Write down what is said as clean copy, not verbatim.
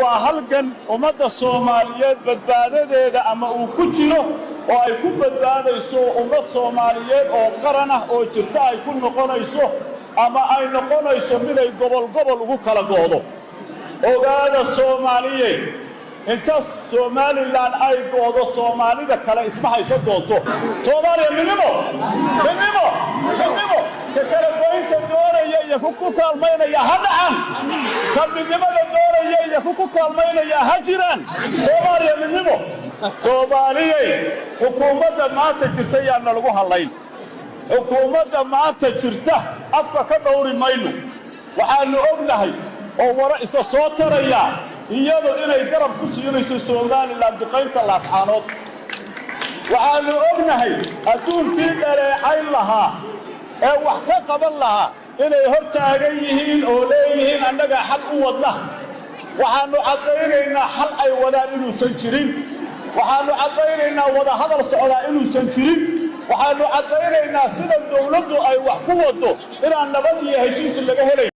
Waa halgan ummadda Soomaaliyeed badbaadadeeda ama uu ku jiro oo ay ku badbaadayso ummad Soomaaliyeed oo qaran ah oo jirta ay ku noqonayso, ama ay noqonayso miday gobol gobol ugu kala go'do. Ogaada Soomaaliyeed, inta Somaliland ay go'do, Soomaalida kale isma haysan doonto. Soomaaliya midnimo, midnimo, midnimo! Ka kala goynta doonaya iyo ku kaalmaynaya ha dhacan, ka midnimada doonaya iyo ku kaalmaynaya ha jiraan. Soomaaliya midnimo! Soomaaliyey, xukuumadda maanta jirta yaana lagu hadlayn. Xukuumadda maanta jirta afka ka dhowri mayno. Waxaannu ognahay oo wara isa soo tarayaa iyadu inay garab ku siinayso Somaliland duqaynta Laascaanood. Waxaannu ognahay adduunkii dhaleecayn lahaa ee wax ka qaban lahaa inay hor taagan yihiin oo leeyihiin annagaa xal u wadna. Waxaannu caddaynaynaa xal ay wadaan inuusan jirin. Waxaannu caddaynaynaa wadahadal socdaa inuusan jirin. Waxaannu caddaynaynaa sida dawladdu ay wax ku waddo inaan nabad iyo heshiis laga helayn.